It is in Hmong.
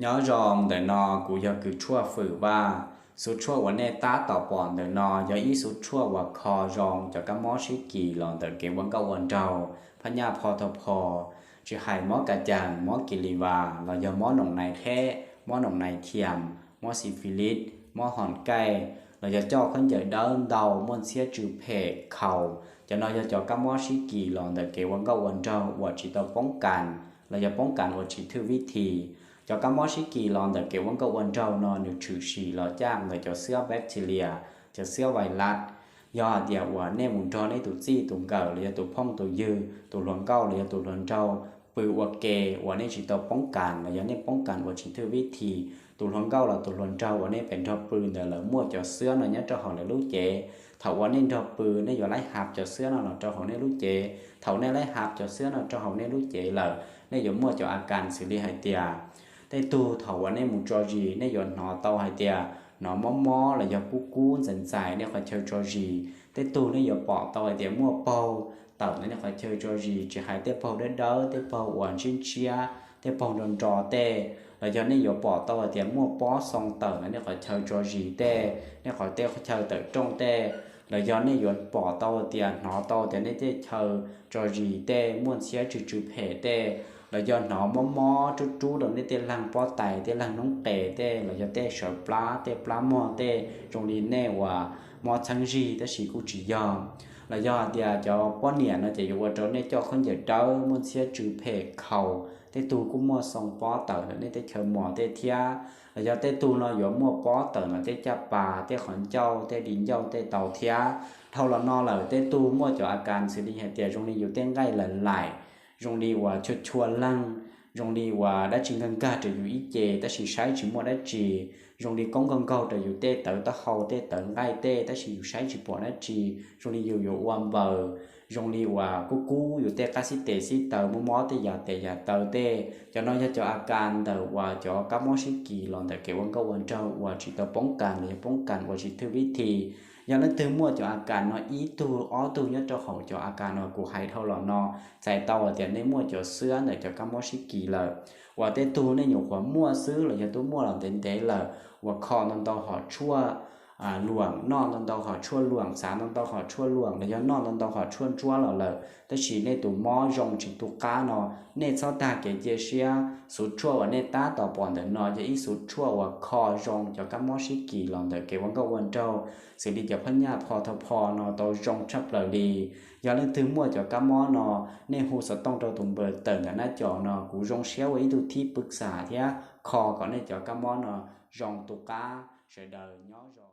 Nyob zoo, ntawm no kuv yog kws tshuaj Fwm Vaj. Xuv tshuaj uas nej tab tom pom ntawm no yog ib xuv tshuaj uas kho zoo cov kab mob sib kis los ntawm kev ua nkauj ua nraug, phab nyaj pho thau pho, tsis hais mob ka caas, mob kis lis vas, los yog mob noom nais qheb, mob noom nais thiam, mob xi fi lis, mob hoom kaij, los yog coj khaub ncaws dawb ntau, muaj ntxhiab tsw phem, khaus. Cov no yog cov kab mob sib kis los ntawm kev ua nkauj ua nraug uas tsis tau poob kas, los yog poob kas uas tsis thwj vib thi. Cov kab mob sib kis los ntawm kev ua nkauj ua nraug no nws tshwm sim los caj ntawm cov xwab bacteria, cov xwab vais las. Yog hais tias uas nej mus nrog nej tus txij tus nkawm los yog tus phooj tus ywg, tus hluas nkauj los yog tus hluas nraug pw ua ke uas nej tsis tau poob kas los yog nej poob kas uas tsis thwj vib thi, tus hluas nkauj los tus hluas nraug uas nej pem nrog pw ntawd lawv muaj cov xwab no nyob rau hauv lawv lub cev, thaum uas nej nrog pw nej yuav laib hab cov xwab no los rau hauv nej lub cev. Thaum nej laib hab cov xwab no rau hauv nej lub cev lawm, nej yuav muaj cov a kas xws li hais tias tej tug thaum uas nej mus tso zis nej yuav hnov tau hais tias hnov mob mob los yog kub kub ntxais ntxais nej qhov chaw tso zis. Tej tug nej yuav pom tau hais tias muaj paug tawm ntawm nej qhov chaw tso zis, tsis hais tej paug dawb dawb, tej paug uas ntshiab ntshiab, tej paug nro nro tej, los yog nej yuav pom tau hais tias muaj pob xoo tawm ntawm nej qhov chaw tso zis tej, nej qhov tej chaw tawm rooj tej, los yog nej yuav pom tau hais tias hnov tau tias nej tej chaw tso zis tej muaj ntxhiab tsw tsw phem tej, los yog hnov mob mob rub rub rau nej tej laag pob tais, tej laag noob qes tej, los yog tej sawv plab, tej plab mog tej, zoo li nej uas mob txheeb zig tab sis kuj tsis yog. Los yog hais tias cov poj niam no ces yuav ua rau nej coj khaub ncaws dawb, muaj ntxhiab tsw phem, khaus, tej tug kuj muaj xoo pob tawm ntawm nej tej chaw mos tej thiab. Los yog tej tug no yuav muaj pob tawm ntawm tej caj pas, tej qhov ncauj, tej di ncauj tej tau thiab. Dhau los no lawm tej tug muaj cov a kas xws li hais tias zoo li yus tej nqaij laim laim, zoo li uas chua chua leeg, zoo li uas dab tsi nkag nkag rau yus ib ce tab sis saib tsis muaj dab tsi, zoo li koob nkaug nkaug rau yus tej tawv taub hau, tej tawv nqaij tej tab sis yus saib tsis pom dab tsi, zoo li yus yuav ua npaws, zoo li uas kub kub yus tej qab xib tes xib taw, mob mob tej yam tes yam taw tej. Cov no yog cov a kas ntawm uas cov kab mob sib kis los ntawm kev ua nkauj ua nraug uas tsis tau poob kas los yog poob kas uas tsis thwj vib thi. Yog leej twg muaj cov a kas no ib tug ob tug nyob rau hauv cov a kas no kuv hais dhau los no, txhais tau hais tias nej muaj cov xwab ntawm cov kab mob sib kis lawm. Uas tej tug nej nyuam qhuav muaj xwb los yog twb muaj los ntev ntev lawm, uas kho ntau ntau hom tshuaj luam, noj ntau ntau hom tshuaj luam, xav ntau ntau hom tshuaj luam los yog noj ntau ntau hom tshuaj ntsuab los lawm, tab sis nej tus mob zoo tsis tu qab no, nej txhob tag kev cia siab. Xuv tshuaj uas nej tab tom pom ntawm no yog ib xuv tshuaj uas kho zoo cov kab mob sib kis los ntawm kev ua nkauj ua nraug, xws li cov phab nyaj pho thau pho no tau zoo tshaj plaws li. Yog leej twg muaj cov kab mob no, nej hu xov tooj rau tus npawb tawm ntawm nab cov no, kuv zoo siab ua ib tug thib pwv xam thiab kho kom nej cov kab mob no zoo tu qab. Sawv daws nyob zoo.